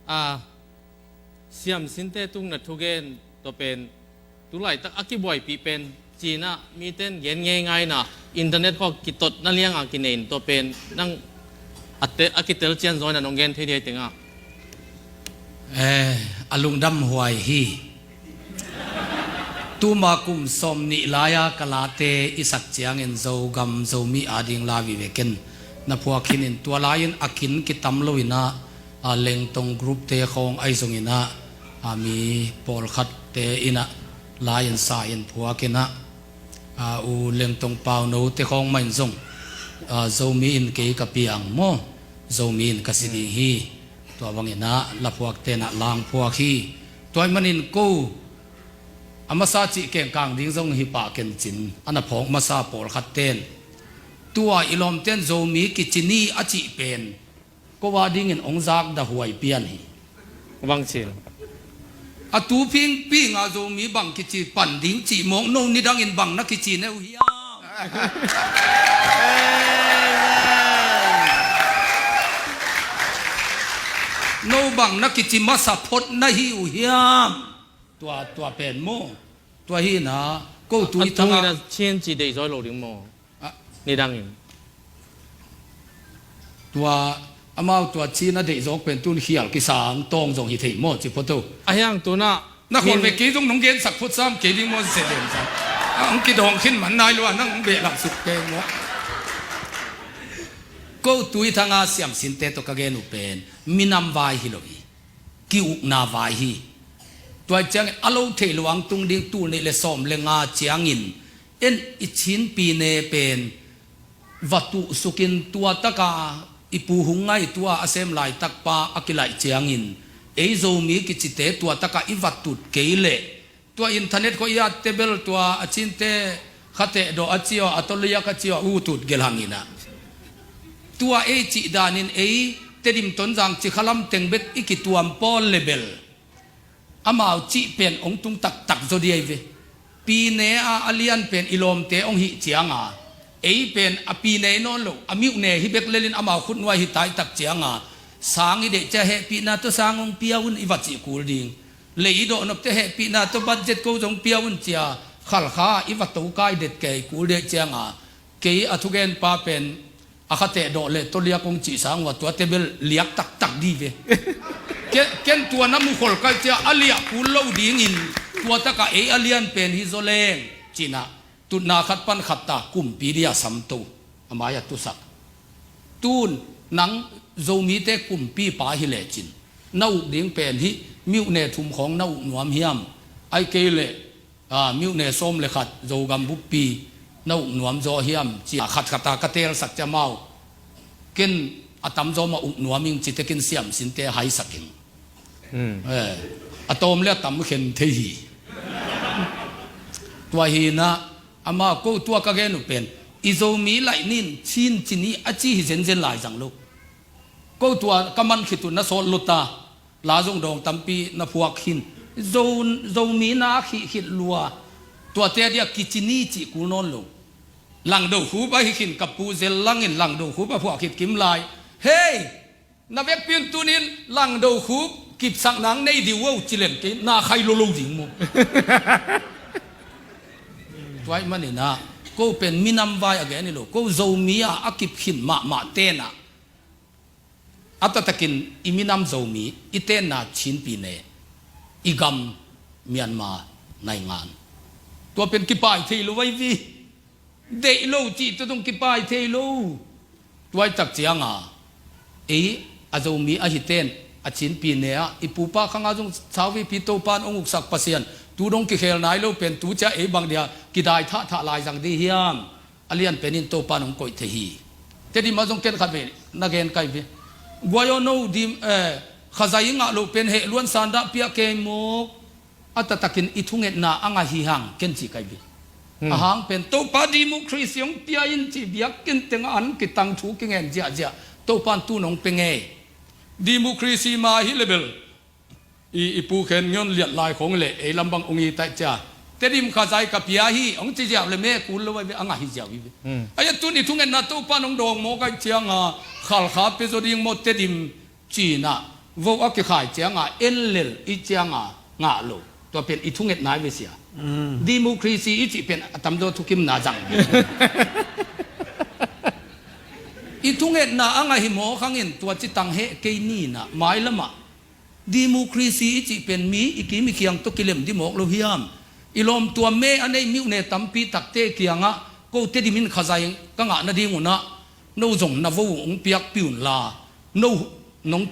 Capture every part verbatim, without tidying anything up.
A, siamsinte tungah thugen tua pen tulaitak a kibuaipih pen cinah miten gen ngeingai na internet khawng kitotna lianga kineih in tua pen nang a te-, a kitel cian zawina nong gen thei dih ai tengah. Eh, a lungdam huai hi. Tuma kum sawm nih lai-a ka late i sak ciangin Zogam Zomi ading la vive ken na phuak khinin tua lai-in a kin kitam loinah, a, Lengtong group te khawng ahi zonginah, a, mi pawlkhatte inah la-in sa-in phuakinah, a, u Lengtong Pauno te khawng mah in zong, a, Zomi in kei ka piang maw, Zomi in ka si ding hi. Tua banginah la phuak tenah lang phuak hi. Tua ahih manin ko a masa cih kengkang ding zong hi pah ken cin, a na phawk masa pawlkhat ten tua i lawmten Zomi kici ni a cih pen ko a dingin hong zakdah huai pian hi. Bang cil. A tu phingphinga Zomi bang kici pan ding cih mawk no nidangin bang na kici ne uh hiam? No bang na kici masa phot na hi uh hiam? Tua, tua pen maw? Tua hi na, ko tui a tungin thanga a Chin ci deih zaw lo ding maw? A. Nidangin. Tua, amau tua Chin a deih zawk pen tun khial kisang tawng zong hi thei maw, ci photo. A hiang tunah na khawl min ve kei zong nong gensak phot sam kei ding maw, se den sam. A, ang kidawng khin man nai lua, nang ang behlap suk kei maw. Ko tui thanga siamsinte tawh ka gen uh pen minam vai hi lo hi. Ki-ukna vai hi. Tua ciangin a lo thei luang tung ding tul nih le sawm le nga ciangin en i Chin pi ne pen va tuhsukin tua taka i pu hung ngai tua a sem laitakpa a kilaih ciangin ei Zomi kicite tua taka i va tut kei leh tua internet khawng i at tebel tua a Cinte khateh dawh a cia, a toliak a cia, u tut gelh hanginah. Tua ei cih danin ei Tedim Tonzang ci khalam teng bek i kituam pawl le bel amau cih pen hong tung taktak zaw dih ai ve. Pi ne a a lian pen i lawmte hong hih cianga ei pen a pi ne nawn lo a miuh ne hi bek lelin amau khutnuai hi taitak cianga sang i deih cia hehpihna tawh sang hong pia un i va cih kul ding. Lei i dawh nopte hehpihna tawh budget ko zong pia un cia khalkha i va to kai det kei kul deh cianga kei a thugenpa pen a khateh dawh le toliak hong cih sang uh a tua tebel liak taktak dih ve. Ken, ken tua na mukhol kai cia a liah kul lo dingin tua taka ei a lian pen hi zaw leng cinah tutna khat pan khat ta kumpi dih a samto a mai a tusak. Tun nang Zomite kumpipa hi lecin na uk ding pen hih miuh ne thum khawng na uk nuam hiam? Ai kei leh, a, miuh ne sawm le khat Zogam buppi na uk nuam zaw hiam? Cia khatkhat a ka teelsak cia mau ken a tamzaw mah uk nuam ing ci tekin siamsinte haisak ing. Eh, a tawm le a tam khen thei hi. Tua hinah ama ko tua ka gen uh pen i Zomi laih nin Chin ci ni a ci hi zenzen lai zang lo. Ko tua ka man khit uh na sawt lo ta la zong dawng tampi na phuak khin. Zo, Zomi na khih khit lua tuate a dia kici ni cih kul nawn lo. Langdo khup ahi khin ka pu zel langin langdo khup a phuak khit kim lai. Hei! Na vekpi un tunin langdo khup kipsak nang nei dih uh ci lem kei na khai lo lo ding maw? Tua ahih maninah ko pen minam vai a gen hi lo, ko Zomi a a kip khin mahmah tenah a taktakin i minam Zomi i tenna Chinpi ne i gam Myanmar naingan tua pen kipai thei lo vai vi. Deih lo cih tua tung kipai thei lo. Tuaitak cianga ei a Zomi ahi ten a Chinpi ne ah i pupa khanga zong sauvipi Topan hong uksak Pasian tu dong kikhel nai lo pen tu cia ei bang dia kidai thahthah lai zang dih hiam? A lian penin Topan hong koih thei hi. Tedim ah zong ken khat ve na gen kai ve. Guai aw no dim, eh, khazai i ngah loh pen heh luan sandah piah kei mawk. A taktakin i thungetna a ngah hi hang ken ci kai ve. A hang pen Topa democracy hong pia in ci biakinn tengah an kitang thu kingen ziahziah Topan tun hong pe ngei. Democracy ma hi le bel i, i pu khen ngion liat lai khong le ei lam bang hong hi taih cia. Tedim khazai ka pia hi hong ci ziau le me kul lo a ngah hi ziau hi ve. Ai a tun i thungetna Topan hong dawng mawk ai cianga khalkha pe zaw ding maw Tedim cinah Vote a kikhai cianga en lel i cianga ngah lo. Tua pen i thungetna i ve sia. Democracy i cih pen a tamzaw thukimna zang. I thungetna a ngah hi mawk hangin tua citang heh kei ninah mailamah democracy i cih pen mi i kim i khiang tawh kilem di mawk lo hiam? I lawmtuam me a nei miuhne tampi takte kiangah ko Tedim in khazai ka ngah nading unah no zong na vote uh hong piakpih unla, no nong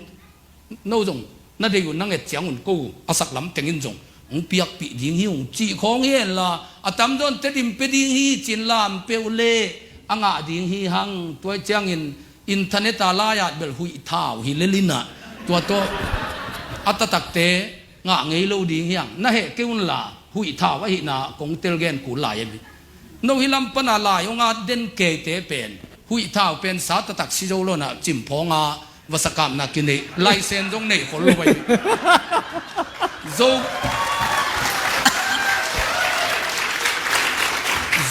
no zong na deih uh na nget ciangun ko a saklam tengin zong hong piakpih ding hi ung cih khawng hi henla, a tamzawn Tedim pia ding hi cin lam peuh le a ngah ding hi hang. Tua ciangin internet a lai-at bel huih thau hi lelinah tua tawh a taktakte ngah ngei lo ding hiang. Na heh kei unla huih thau ahihna kong tel gen kul lai a bi. No hi lam pana lai hong at den keite pen huih thau pen sa taktak si zo lonah cimphawng a vasakapna kinei laisen zong nei khol lo a hi. Zo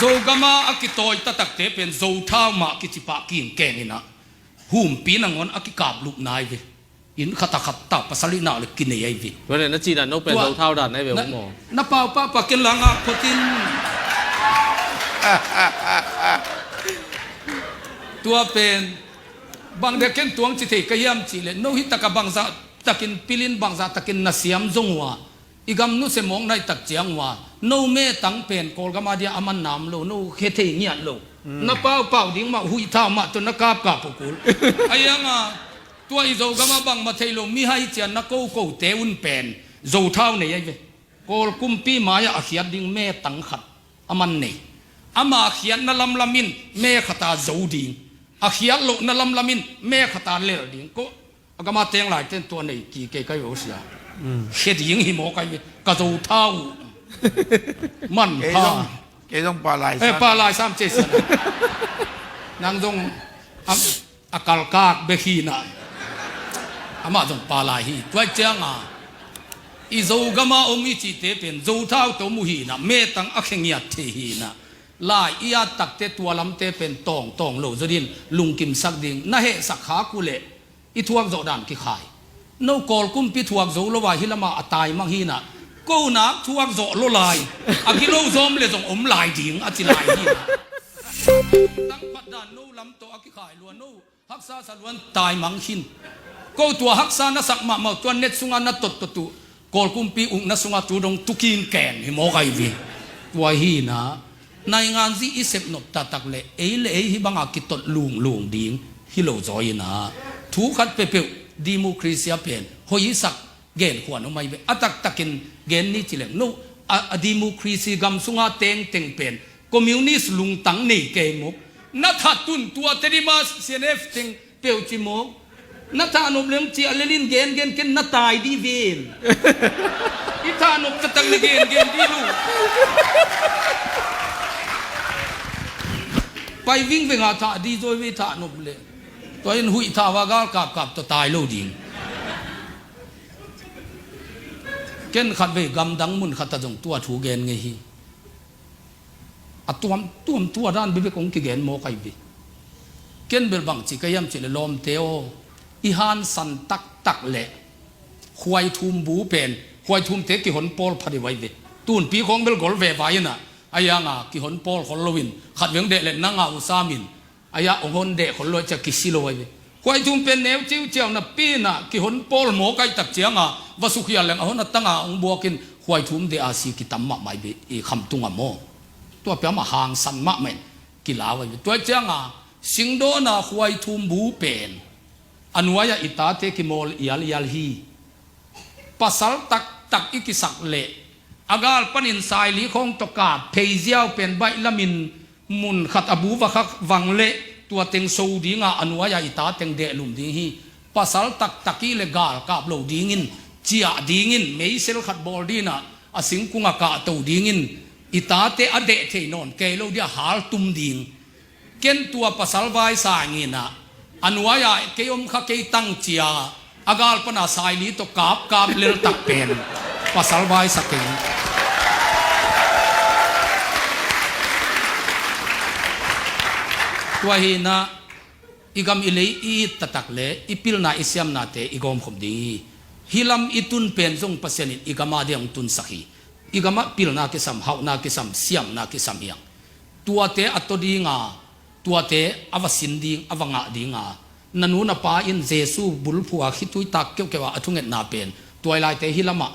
Zogama a kitawi taktakte pen zothau mah kicipah kingken inah humpi nangawn a kikaplupna i ve. Inn khata khatta pasal i nak le kinei a i ve. Tua le na cihna no pen zothau dan a i ve maw? Na paupah pakin la ngak photin. Tua pen bang dia ken tuang ci thei ka hiam cih le no hi taka bangzah takin pilin bangzah takin na siam zong uh a i gam nusia mawk naih tak ciang uh a no metang pen Kawlgam a dia a man nam lo, no khe thei ngiat lo. Na paupau ding mah huih thau mah tawh na kapkap uh kul. A ianga tua i Zogam a bangmah thei lo mihai cian na kokote un pen zothau nei a i ve. Kawl kumpi mai-ah a khiat ding metang khat a man nei. Ama khiatna lamlam in me khata zo ding, a khiat lohna lamlam in me khata lel ding. Ko a gama teng laiten tua nei kikei kai ve uh sia. Khe ding hi maw kai ve ka zothau. Man pha. Kei zong palai sam. Palai sam cei sia. Nang zong a kalkak bek hinah amah zong palai hi. Tuai cianga i Zogama om i cihte pen zothau tawh mu hinah metang a khengiat thei hinah lai i at takte tua lamte pen tawngtawng lo zaw din lungkimsak ding na hehsak khak uh leh i thuak zawh dan kikhai. No Kawl kumpi thuak zo lo a hi lamah a taimang hinah ko nak thuak zawh lo lai a gilo zawm le zong om lai ding a ci lai hinah. Tangphat dan no lam tawh a kikhai lua no haksa sa luan taimang khin. Ko tua haksa na sak mahmah uh tua net sunga na tottot uh Kawl kumpi ukna sunga tu dong tukin ken hi mawk a i ve. Tua hinah naingan zih i sep nop taktak le ei le ei hi banga kitot lunglung ding hi lo zaw inah thu khat peuhpeuh democracy a pen hoih i sak genkhuan om a i ve. A taktakin gen ni ci leng no a democracy gam sunga tengteng pen communist lungtang nei kei muk. Na that tun tua Tedim a C N F teng peuh ci mawk. Na thahnop leng ciah lelin gengen ken na tai dih ven. I thahnop taktak le gengen dih lu. Pai vingvenga thah dih zawi ve i thahnop le. Tua in huih thah va gal kapkap tawh tai lo ding. Ken khatvei gamdang mun khat a zong tua thu gen ngei hi. A tuamtuam tua dan bibek hong kigen mawk a i ve. Ken bel bang ci ka hiam cih le lawmte aw i hansan taktak le khuaithum bu pen khuaithumte kihon pawl pha deuh a i ve. Tunpi khawng bel gol veva inah a ianga kihon pawl khol loin khat veng deh le nanga uh samin a iah hong hon deh khol lo a cia kisi lo a i ve. Khuaithum pen neu ciuciau napi inah kihon pawl mawk a i tak cianga va sukhial leng a hon a tanga hong buakin khuaithum deh a si kitam mahmah i ve i khamtunga maw. Tua piama hangsan mahmah in kilau a i ve. Tua cianga singdawna khuaithum bu pen a nuai-ah i tate kimawl ialial hi. Pasal taktak i kisak leh a gal panin saili khawng tawh kap pheiziau pen baih lamin mun khat a bu va khak vang leh tua teng so dinga a nuai-ah i ta teng dehlum ding hi. Pasal taktak i le galkap lo dingin ciah dingin meisel khat bawl dinah a singkungah kahto dingin i tate a deh thei nawn kei lo dia haltum ding. Ken tua pasal vai sa nginah a nuai-ah kei om kha kei tang cia a gal pana saili tawh kapkap leltak pen pasal vai sa kei. Tua hinah I gam i lei i it taktak le i pilna i siamnate i gawmkhop ding hi. Hih lam i tun pen zong Pasian in i gam a ding hong tunsak hi. I gam ah pilna kisam, hauhna kisam, siamna kisam hi hang. Tuate a taw dinga, tuate a va sin ding, a va ngah dinga, na nu na pa in Jesu bulphuh a khitui tak keuhkeuh a a thungetna pen tua i laite hih lamah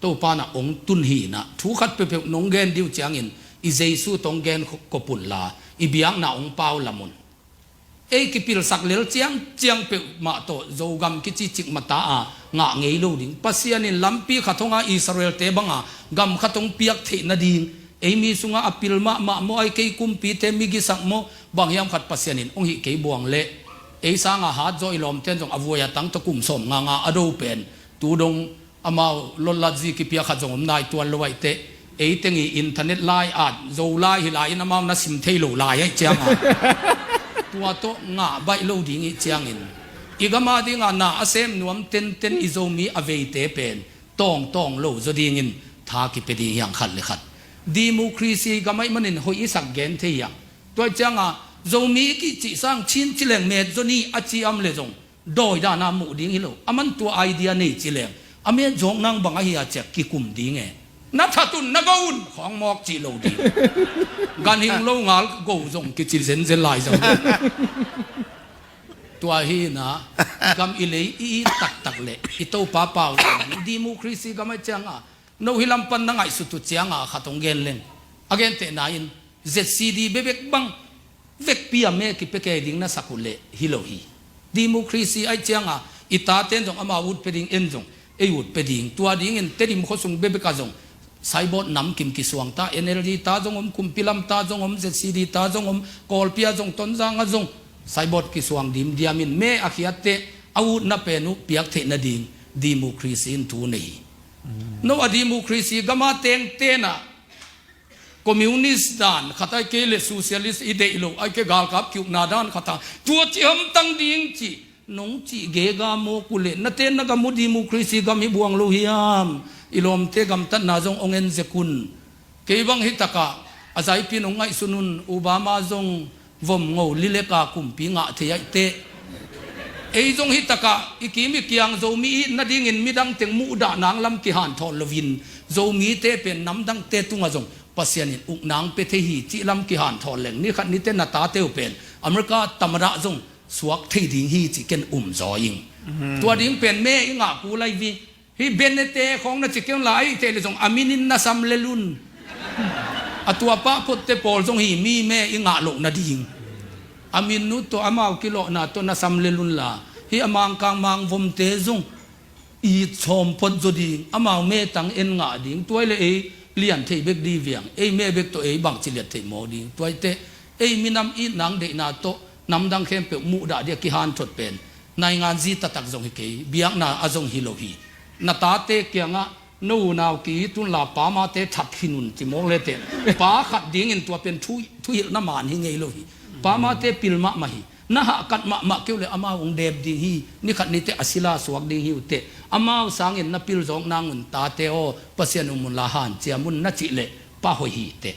Topa na hong tun hi. Na thu khat peuhpeuh nong gen dih uh ciangin i Jesu tawh hong gen kop un la, i biakna hong pau lam un. Ei kipilsak lel ciangciang peuhmah tawh Zogam kici cikmata a ngah ngei lo ding. Pasian in lampi khat hong a Israel-te banga gam khat hong piak theih nading, ei mi sungah a pil mahmah maw, ai kei kumpite migisak maw, bang hiam khat Pasian in hong hih kei buang leh, ei sanga hat zaw i lawmten zong a vuai a tang tawh kum sawm nga nga a do pen tu dong amau lotlatzi kipia khat zong om nai tuan lo aih teh, ei teng i internet lai at Zolai hi lai in amau na sim thei lo lai aih cianga tua tawh ngah baih lo ding ih ciangin, i gam a dinga na a sem nuam tenten i Zomi a veite pen tawngtawng lo zaw dingin tha kipia ding hi hang khat le khat. Democracy gam aih manin hoih i sak gen thei hi hang. Tua ih cianga Zomi kicih sang Chin ci leng met zaw ni a ci am le zong dawi dana muh ding hi lo. A man tua idea nei ci leng a met zawk nang bang ahi a ciak kikum ding e. Na that un, na go un, khawng mawk cih lo ding. Ganhing lo ngal go zong kici zenzen lai zong. Tua hi na, gam i lei i it taktak le i Topa pau democracy gam aih cianga no hih lam pan na ngaihsut uh cianga khat hong gen leng, a gentehna in Z C D bebek bang vekpi a me kipia kei ding na sak uh leh hi lo hi. Democracy aih cianga i taten zong amau ut pia ding, en zong ei ut pia ding. Tua dingin Tedim khuasung bebek a zong saibawt namkim kisuang ta, N L D ta zong om, kumpi lam ta zong om, Z C D ta zong om, Kawlpi a zong, Tonzang a zong saibawt kisuang dimdiamin me a khiatte a utna pen uh piak theih nading democracy in thu nei hi. No a democracy gam a tengtena communist dan khat ai kei le socialist i deih lo ai kei galkap kiukna dan khat a tua ci hamtang ding ci nong cih gega mawk uh le na ten na gam uh democracy gam hi buang lo hiam? I lawmte gamtatna zong ong en zek un. Kei bang hi takah a zaipi nong ngaihsun un, Obama zong vom ngo lileka kumpi ngah thei aih teh. Ei zong hi takah i kim i kiang Zomi i it nadingin midang teng muhdah nang lam kihanthawn loin Zomite pen namdangte tungah zong Pasian in uknang pia thei hi cih lam kihanthawn leng ni khat nite na tate uh pen America tamadah zong suak thei ding hi cih ken um zaw ing. Tua ding pen me i ngah kul ai vi. Hih Benete khawng na ci keng lai te le zong a minin na sam lel un. A tua pah photte pawl zong hi mi me i ngah loh nading. A min uh tawh amau kilawhna tawh na sam lel un la, hih a mangkang mangvomte zong it sawm phot zaw ding, amau me tang en ngah ding. Tuai le ei lian thei bek di viang, ei me bek tawh ei bangci liat thei maw ding. Tuaite ei minam it nang deihna tawh namdang khempeuh muhdah dia kihanthot pen naingan zi taktak zong hi kei, biakna a zong hi lo hi. Na tate kiangah no unau ki-it unla pamate that khin un ci mawk le ten, pa khat dingin tua pen thu, thuhilhna man hi ngei lo hi. Pamate pil mahmah hi. Na hahkat mahmah keuh le amau hong dep ding hi. Ni khat nite a sila suak ding hi uh teh. Amau sangin na pil zawk nang un tate aw, Pasian um unla hanciam un na cih leh pa hoih hi teh.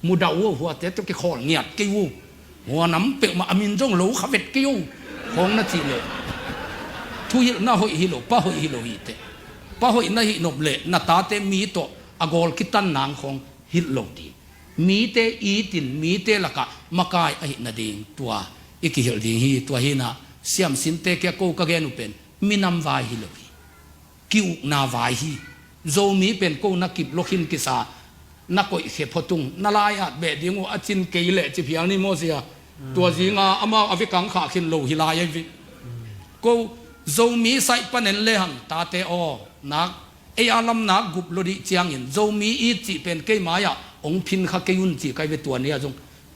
Mudah uh, huate tawh kikhawl ngiat kei uh. Hua nam peuhmah a min zong lo kha vet kei uh. Khawng na cih leh thuhilhna hoih hi lo, pa hoih hi lo hi teh. Pa hoih na hih nop leh na tate mi tawh a gawl kitan nang khawng hilh lo ding. Mite itin mite lakah makai ahih nading tua i kihilh ding hi. Tua hinah siamsinte kia ko ka gen uh pen minam vai hi lo hi. Ki-ukna vai hi. Zomi pen ko na kip lawkhin kisa na koihkhia phot ung, na lai-at beh ding uh a cin kei leh ci phial ni maw sia. Tua zinga amau a vekang khah khin lo hi lai ahi vih. Ko Zomi saih panen le hang tate aw, nak ei a lam nak gup lo dih ciangin Zomi it cih pen kei mai-ah hong phin kha kei un ci kai ve tua ni a zong.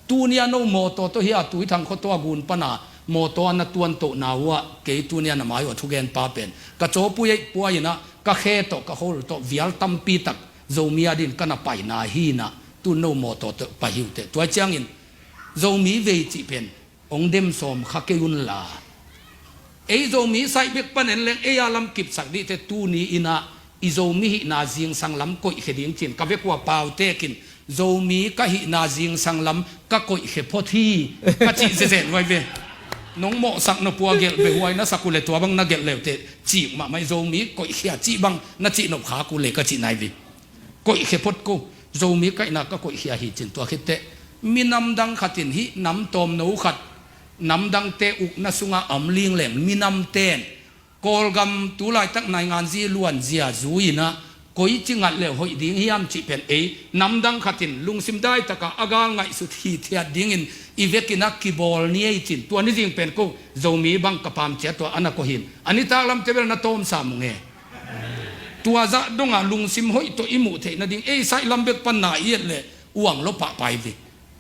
Tunia no mawtaw tawh hi a Tuithang khuataw a gun pana mawtaw a na tuantohna uhah kei tunia na mai uh a thugenpa pen ka cawpui eih puai inah ka khe tawh ka hol tawh vial tampi tak Zomi a din ka na paina hinah tun no mawtaw tawh pai hi uh teh. Tuai ciangin Zomi vei cih pen hong dem sawm kha kei unla. Ei Zomi saih bek panen leng ei a lam kipsak dihte tuni inah i Zomi hihna zingsang lam koihkhia ding cin ka vekua pautekin Zomi ka hihna zingsang lam ka koihkhia phot hi ka cih zezen vai ve. Nong mawhsak nop uh a gelh beh huai na sak uh le tua bang na gelh leuteh cih mahmah hi. Zomi koihkhia cih bang na cih nop khak uh le ka cih nai ve. Koihkhia phot ko. Zomi kaihna ka koihkhia hi cin tua khit teh minam dang khat in hih nam tawmno khat namdangte ukna sungah a om lingleng minamte in Kawlgam tu laitak naingan zi luanzia zui-in ah koici ngat le hoih ding hiam cih pen ei namdang khat in lungsim daitakah a gal ngaihsut hithiat dingin i vekin ah kibawl ni ei cin tua ni zing pen ko Zomi bang ka pamcia tua a na koih hi. A nitak lamte bel na tawmsa mung e. Tua zah dongah lungsim hoih tawh i muh theih nading ei saih lam bek pan na i et leh uang lo pahpai ve.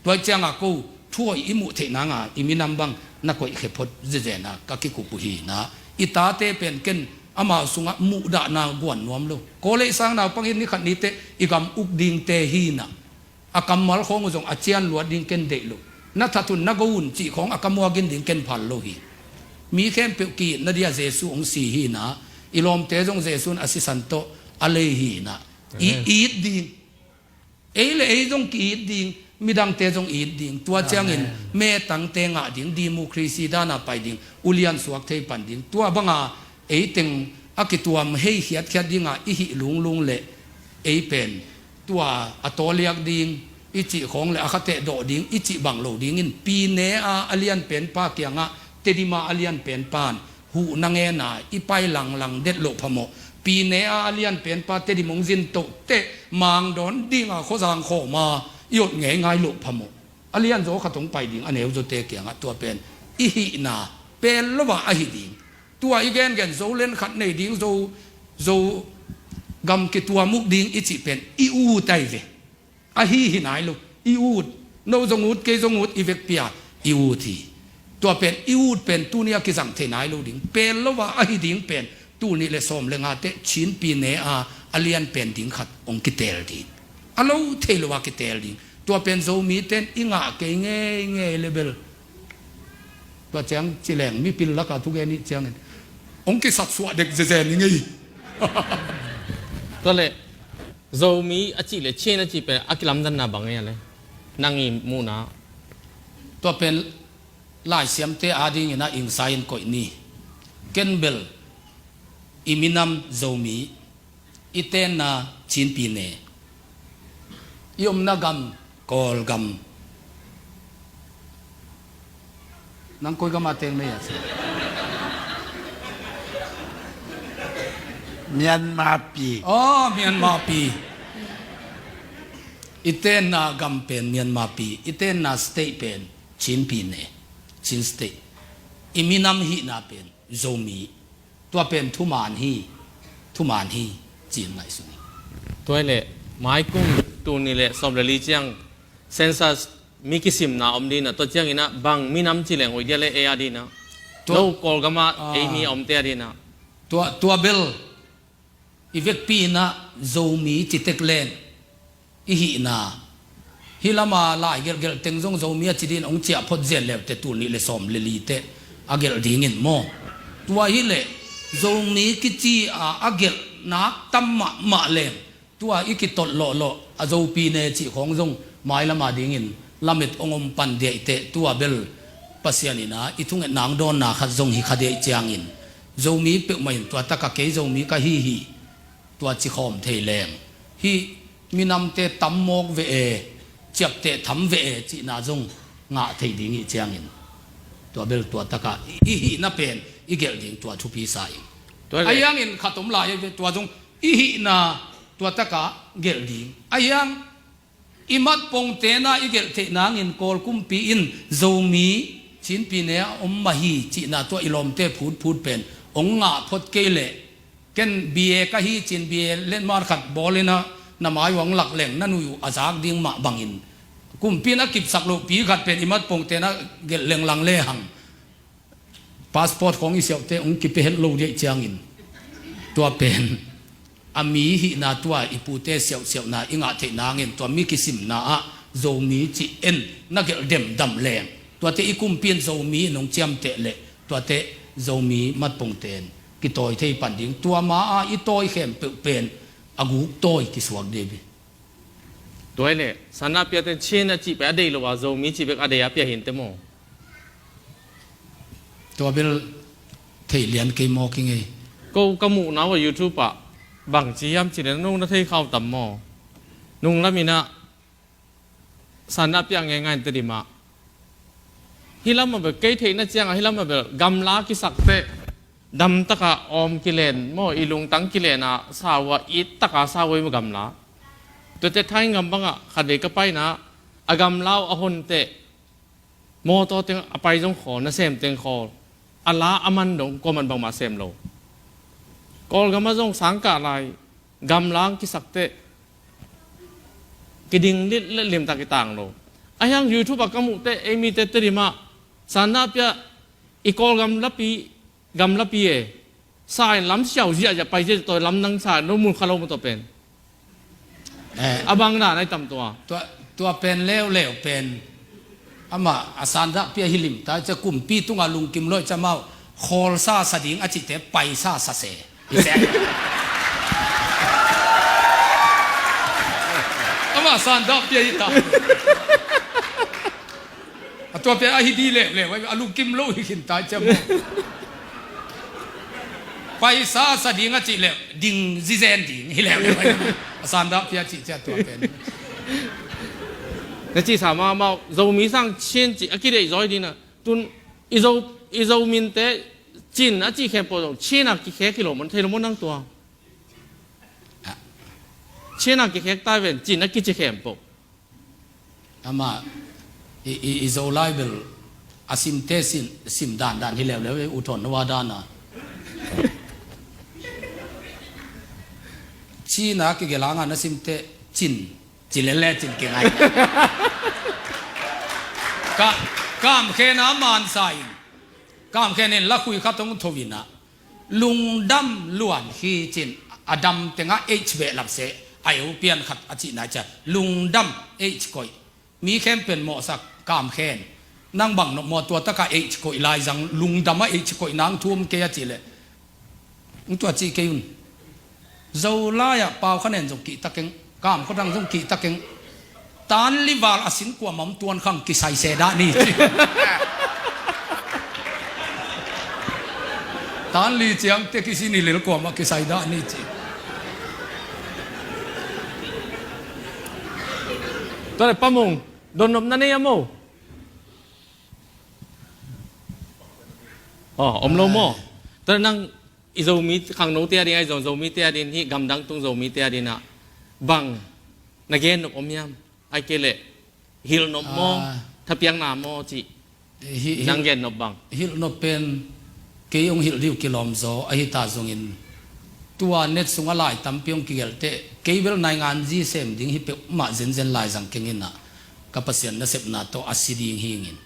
Tua ciangah ko thu hoih i muh theih nanga i minam bang na koihkhia phot zezen a ka kikup uh hi na. I tate pen ken amau sungah muhdahna guan nuam lo. Kawlei sang naupang hi ni khat ni teh i gam uk dingte hi na. A kammal khawng uh zong a cian luat ding ken deih lo. Na that un na go un cih khawng a ka muagin ding ken phal lo hi. Mi khempeuh ki-itna dia Jesu hong si hi na. I lawmte zong Jesu in a sisan tawh a lei hi na. I it ding. Ei le ei zong ki-it ding, midangte zong it ding. Tua ciangin metangte ngah ding, democracy dana pai ding, ulian suak thei pan ding. Tua banga ei teng a kituam hei khiatkhiat dinga i hih lunglung le ei pen tua a tawliak ding i cih khawng le a khateh dawh ding i cih bang lo dingin pi ne a a lianpen pa kiangah Tedim a a lianpen pan huhna ngena i pai langlang det loh phamawh. Pi ne a a lianpen pa Tedim hong zin toh teh mangdawn dinga khuazang khawma i ot ngeingai loh phamawh. A lianzaw khat hong pai ding a neuzawte kiangah tua pen i hihna pel lo a ahi ding. Tua i gengen Zoland khat nei ding, Zo, Zo gam kituam uk ding i cih pen i ut ai ve. Ahi hi nai lo. I ut. No zong ut, kei zong ut, i vekpi a i ut hi. Tua pen i ut pen tuni a kizang thei nai lo ding. Pel lo a ahi ding pen tul nih le sawm le nga teh Chin pi ne a a lianpen ding khat hong kiteel ding. A lo thei lo a kiteel ding. Tua pen Zomite in i ngah kei ngeingei le bel. Tua ciang ci leng mipil laka thugen ih ciangin hong kisatsuah dek zezen i ngei. Tua leh Zomi a cih le Chin a cih pen a kilamdanna bang ei a le nang i muhna? Tua pen laisiamte adingin a ingsa in koih ni. Ken bel i minam Zomi, i tenna Chin pi ne, i omna gam Kawlgam. Nang koi gama teng na hia? Myanmar pi. Oh, Myanmar pi. I tenna gam pen Myanmar pi, i tenna state pen Chin pi ne, Chin state. I minam hihna pen Zomi. Tua pen thuman hi, thuman hi, ci-in ngaihsun hi. Tua hi leh maikum tul nih le sawm le li ciang census mi kisimna om ding a, tua ciangin a bang minam ci leng hoih dia le ei a ding a. Tua, lo Kawlgam a, ah, ei mi a omte a ding a. Tua, tua bel i vekpi in a Zomi ci tek leng i hihna. Hih lama lai gelhgelh teng zong Zomi a ci ding hong ciah phot zen leute tul nih le sawm le li teh a gelh dingin maw. Tua hi leh Zomi kici a a gelh nak tam mahmah leng tua i kitolh lawhlawh a Zopi ne cih khawng zong mailam a dingin lamet hong om pan diaih teh tua bel Pasian in a i thungetna hong dawnna khat zong hi kha diaih ciangin Zomi peuhmah in tua taka kei Zomi ka hi hi. Tua ci khawm thei leng hih minamte tam mawk ve e, ciapteh tham ve e cihna zong ngah thei ding ih ciangin tua bel tua taka i hihna pen i gelh ding tua thupi sa ing. Tua le. A hiangin khat om lai ve tua zong i hihna tua taka gelh ding. A hiang i mat pongte na i gelh theih nangin Kawl kumpi in Zomi Chin pi ne a om mah hi cihna tua i lawmte phutphut pen hong ngah phot kei leh ken B A ka hi cin B A letmat khat bawl in a na mai uang lak leng na nui uh a zak ding mah bangin kumpi in a kipsak loh pi khat pen i mat pongte na gelh lenglang lehang passport khawng i siauhte hong kipia het lo diaih ciangin tua pen a mi hihna tua i pute siauhsiauhna i ngah theih nangin tua mi kisimna ah Zomi ci en na gelh demdam leng tuate i kumpi in Zomi in hong ciamteh leh tuate Zomi matpongte in kitawi thei pan ding. Tua ma-a i tawi khempeuh pen a guk tawi kisuak dih hi. Tua hi leh sana pia ten Chin a cih pen a deih lo a Zomi cih bek a deih a pia hi inteh maw? Tua bel thei lian kei maw, kingei. Ko ka muhna uh a YouTube ah bangci hiam cih leh, nong na thei khau tam maw? Nung lamin ah sandah pia ngeingai in Tedim ah. Hih lamah bel kei theihna ciangah hih lamah bel gamla kisak teh damtaka awm kilen maw, i lungtang kilen a sa uh a, ittaka sa uh a, i gamla. Tuate Thai gam bangah khatvei ka paina a gamla uh a hon teh mawtaw teng a pai zong khawl, nasem teng khawl, a la a man dong kuaman bangmah sem lo. Kawlgamah zong sangkah lai gamla kisak teh kiding litlet, limtak i tang lo. A hiang YouTube ah ka muh teh ei mite Tedim ah sandah pia, i Kawlgam lapi, gam lapi e, sa in lam siau ziahziah pai ziahziah, tawi lamdang sa lo, mun kha lo maw tua pen. Eh. A bang dan ai tam tua. Tua, tua pen leuleu pen. Amah a sandah pia hi limta cia, kumpi tungah lungkim lo cia, amau khawlsa sa ding a cihte paisa sa se. Hi se. Amah sandah pia hi ta. A tua pen a hi di leuleu, a lungkim lo hi khin ta cia maw. Paisa sa ding a cih leh ding zizen ding hi leuleu. A sandah pia cih cia tua pen. Na cihsa mahmah uh, Zomi sang Chin cih a kideih zaw hi ding a. Tun i Zo, i Zo minte Chin a cih khempeuh zong Chin a kikhek hi lo maw, thei lo maw nang tua? Chin a kikhek ta ven, Chin a kici khempeuh. Amah i, i, i Zolai bel a simte sim, sim dandan hi leuleu, i U Thawn na wa dan a. Chin a kigelh hangah na simte Chin, ci lele Chin kingai. Ka, Kam Khen a mansa in, Kam Khen in lakhui khat hong tho in ah, lungdam luan hi cin, a dam tengah H behlap seh, a eu pian khat a cihna cia, lungdam H koih. Mi khempeuh in mawhsak, Kam Khen, nang bang nop maw, tua takah H koih lai zang, lungdam a H koih nang thu om kei a cih leh, tua cih kei un. Zolai ah Pau Khan En zong kihta keng, Kam Khuadang zong kihta keng. Tanli val a sin kuamah om tuan khang kisai se dah ni ci. Tanli ciangte kisin hi lel kuamah kisai dah ni ci. Tua leh Pa Mung, donnopna nei a maw? Aw, om lo maw? Tua leh nang i Zomi khangnote a ding, a i Zo, Zomite a ding, hih gamdang tung Zomite a ding ah bang na gen nop om hiam? Ai kei leh hilh nop maw, ah, thapiakna maw cih, hi, hi, nang gen nop bang? Hilh nop pen kei hong hilh dih uh kilawm zaw ahi ta zongin, tua net sungah lai tampi hong kigelhteh, kei bel naingan zi sem ding hi peuhmah zenzen lai zang keng in ah, ka Pasian nasepna tawh a si ding hi ing in,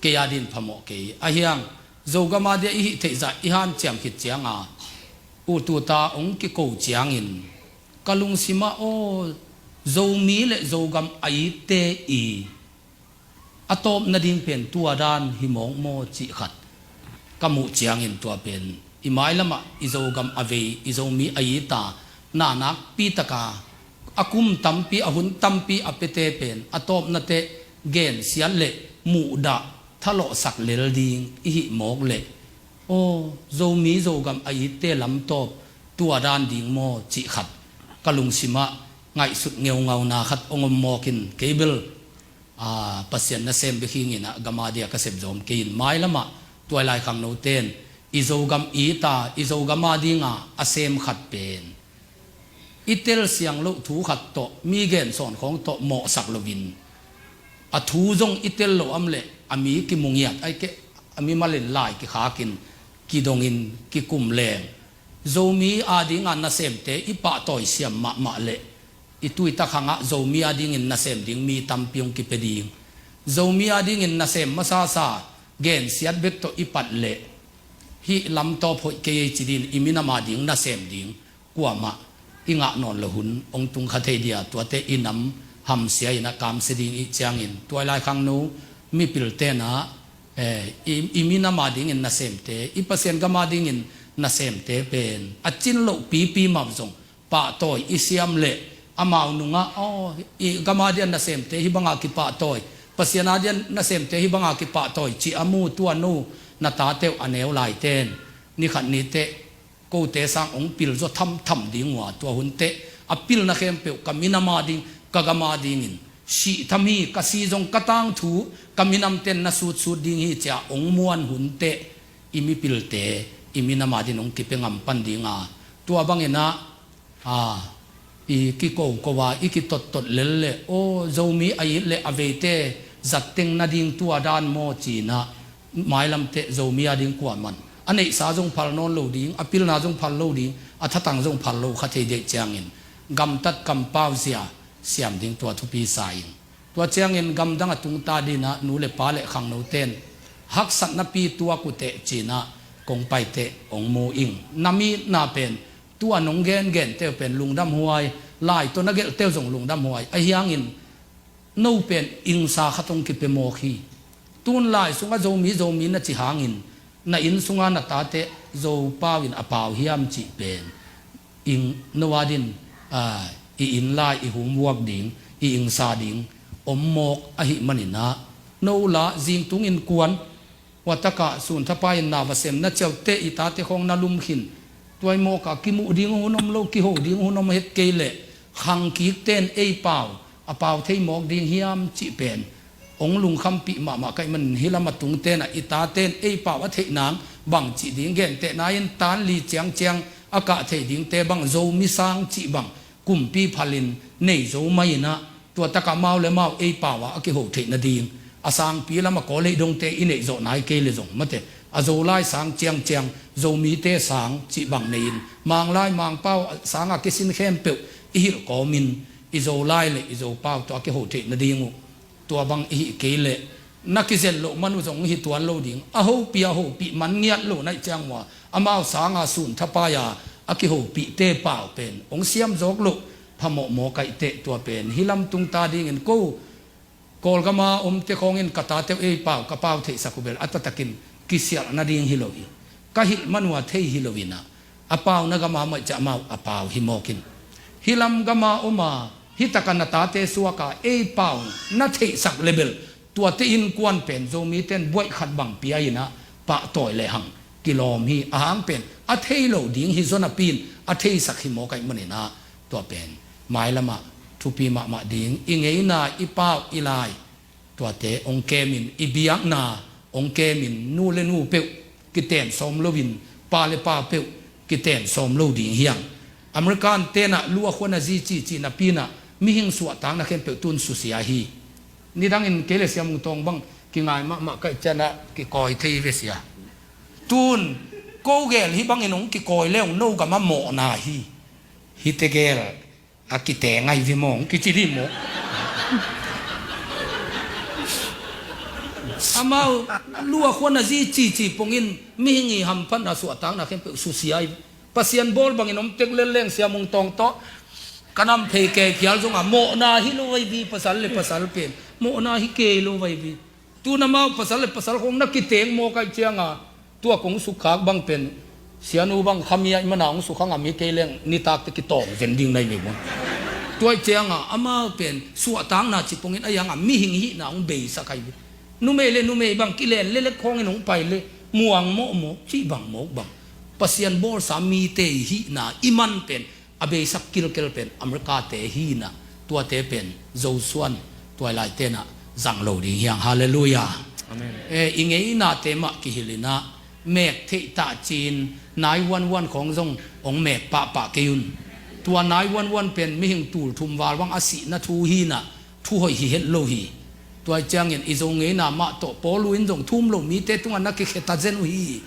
kei a ding phamawh kei. A hiang Zogam a dia i hih theih zah i hanciam khit cianga, u tuta hong kiko ciangin ka lungsimah, aw, Zomi le Zogam a itte i a tawp nading pen tua dan hi mawk maw cih khat ka muh ciangin, tua pen i mailamah i Zogam a vei, i Zomi a ita, na nakpi taka a kum tampi, a hun tampi a piate pen a tawpnate gensiat le muhdah thalawhsak lel ding i hih mawk leh, aw, Zomi Zogam a itte lamtawp tua dan ding maw cih khat ka lungsimah ngaihsut ngeungauna khat hong om mawkin, kei bel, a, Pasian nasem bek hi ing in ah, gam a dia ka sep zawm kei in, mailamah tua i lai khangnote in i Zogam ita, i Zogam a dinga a sem khat pen i telsiang loh thu khat tawh, mi gensawn khawng tawh mawhsak loin, a thu zong i tel loh om leh a mi kimungiat, ai keh, a mimal in lai kikhakin, kidongin, kikum leng, Zomi a dinga nasemte i pahtawi siam mahmah leh, i tuitak hangah Zomi a dingin nasem ding mi tampi hong kipia ding. Zomi a dingin nasem masasa gensiat bek tawh i pat leh, hih lamtawp hoih kei ei ci dingin i minam a ding nasem ding kuamah i ngah nawn loh hun hong tung kha thei dia, tuate i nam hamsia in a kamsia ding ih ciangin, tua i lai khangno mipilte in ah, eh, i, i minam a dingin nasemte, i Pasian gam a dingin nasemte pen a cin loh pipi mah zong pahtawi i siam leh, amau nungah, aw, i gam a dia nasemte hih banga kipahtawi, Pasian a dia nasemte hih banga kipahtawi ci a mu tuan uh, na tate uh a neu laite in nikhat ni teh kote sang hong pil zaw thamtham ding uh a, tua hun teh a pilna khempeuh ka minam a ding, ka gam a dingin sih tham hi, ka si zong ka tangthu ka minamte in na sutsut ding hi ci-a hong muan hun teh i mipilte i minam a dingin hong kipia ngam pan ding a, tua bangin ah, a, i kikoko a, i kitottot lel leh, aw, Zomi a it leh a veite zatteng nading tua dan maw ci-in ah, mailam teh Zomi a ding kuaman a neihsa zong phal nawn lo ding, a pilna zong phal lo ding, a thatang zong phal lo kha thei deih ciangin gamtat kampau zia siam ding tua thupi sa ing. Tua ciangin gamdang a tungta dingin ah nu le pa le khangnote in haksatnapi tuak uh teh ci-in ah kong pai teh hong mu ing. Na mi na pen tua nong gengente uh pen lungdam huai, lai tawh na gelhte uh zong lungdam huai. Ahi hangin no pen ingsa khat hong kipia mawk hi. Tun lai sungah Zomi, Zomi na ci hangin na inn sungah na tate Zopau in a pau hiam cih pen ing no a dingin, a, i inn lai, i hum vuak ding, i ingsa ding om mawk ahih manin ah, no la zingtung innkuan, ua takah sun thapai in na va sem na ciaute i tate khawng na lum khin. Tua i mawkah kimuh ding hun om lo, kiho ding hun om het kei leh khangkikte in ei pau a pau thei mawk ding hiam cih pen hong lungkhampih mahmah ka hih manin, hih lam a tungte in ah i tate in ei pau a theih nang bangci ding gentehna in tan li ciangciang a kah thei dingte bang, Zomi sang cih bang kumpi phalin nei zo mai in ah, tua takah amau le amau ei pau ah a kiho theih nading a sangpi lam a Kawl leidongte i neih zawh nai kei leh zong mate, a Zolai sang ciangciang, Zomite sang cih bang nei-in, Manglai, Mangpau sang a kisin khempeuh i hilh kawmin i Zolai le i Zopau tawh a kiho theih nading uh tua bang i hih kei leh na kizen loh man uh zong hi tuan lo ding. A hopih a hopih man ngiat lo na hih ciang uh a, amau sang a sun thapai a a kihopihte pau pen hong siam zawk loh phamawh mawk ahih teh, tua pen hih lam tungta dingin ko Kawlgam a omte khawng in ka tate uh ei pau ka pau theihsak uh bel a taktakin kisialh nading hi lo hi. Ka hilh man uh a thei hi lo in ah, a pauna gam a mawh ciah amau a pau hi mawk in, hih lam gam a om a hih takah na tate suak a ei pau na theihsak leh bel tuate innkuan pen Zomite in buaih khat bang pia in ah pahtawi lehang kilawm hi. A hang pen a thei lo ding hi zaw napi in a theisak hi mawk ahih manin ah, tua pen mailam ah thupi mahmah ding. I ngeina, i pau, i lai, tuate hong kemin, i biakna hong kemin, nu le nu peuh kiten sawm loin, pa le pa peuh kiten sawm lo ding hi hang. American-te in ah lu a khua na zi cici napi in ah mihing suahtakna khempeuh tun susia hi. Nidangin kei le Sia Mung Tawng bang kingai mahmah ka hih ciangin ah kikawi thei ve sia. Tun ko gel hih bangin hong kikawi leh hong no gam a mawhna hi. Hihte gel a kiteng ahi ve maw hong kici dih maw? Amau lu a khua na zi cici pongin mihing i hamphatna suahtakna khempeuh susia hi. Pasian bawl bangin om tek lel leng Sia Mung Tawng tawh ka nam phei kei phial zong a mawhna hi lo ahi ve, pasal le pasal pen mawhna hi kei lo ahi ve. Tun amau pasal le pasal khawng na kiteng mawk ahih ciang a, tua kong sukkhak bang pen sianu bang khami ahih man a hong sukha ngam hi kei leng nitak teh kitawng zen ding na hi ve maw? Tua ahih ciang a amau pen suahtakna ci pongin a hi hang a mihing hihna hong beisak ahi ve. Numei le numei bang kilen lelek khawngin hong pai leh muang mawhmawh cih bang mawk bang, Pasian bawlsa mite i hihna i man pen a beisak kilkel pen America-te hi in ah, tuate pen Zosuan tuailaite in ah zang lo ding hi hang. Halleluiah. Amen. Eh, i ngeinate mah kihilh in ah, mek theih tah ci-in nine one one khawng zong hong mek pahpah kei un. Tua nine one one pen mihing tul thum val bang a sihna thu hi in ah, thu hoih hi het lo hi. Tua ahih ciangin i Zo ngeina mah tawh Paul in zong thu um lo mite tungah na kikheta zen uh hi.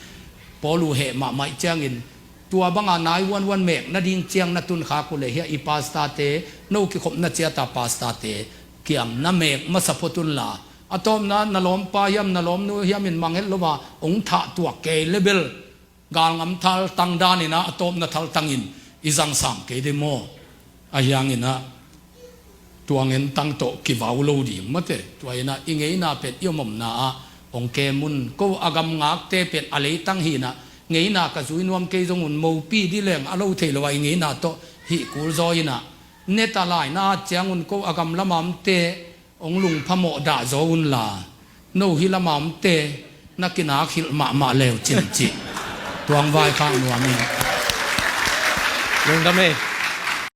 Paul heh mahmah ahih ciangin tua banga nine one one mek nading ciang na tunkhak uh leh hiah i pastor-te, no kikhopna ciata pastor-te kiang na mek masa phot unla, a tawpna na lawmpa hiam na lawmnu hiam in mang het lo a hong thah tuak kei leh bel galngam thaltang dan in ah a tawpna thaltang in i zangsam kei dih maw? Ahi hangin ah tua ngen tang tawh kivau lo ding mate. Tua in ah i ngeina pen i om omna ah hong kem un. Ko a gam ngakte pen a leitang hi in ah, ngeina ka zui nuam kei zong un, mopi dih leng a lo thei lo a i ngeina tawh hih kul zaw in ah, net a laina at ciang un, ko a gam lama omte hong lungphamawh dah zaw unla, no hih lama omte na kinak hilh mahmah leu cin cih tuang vaikhak nuam in. Lungdam ei.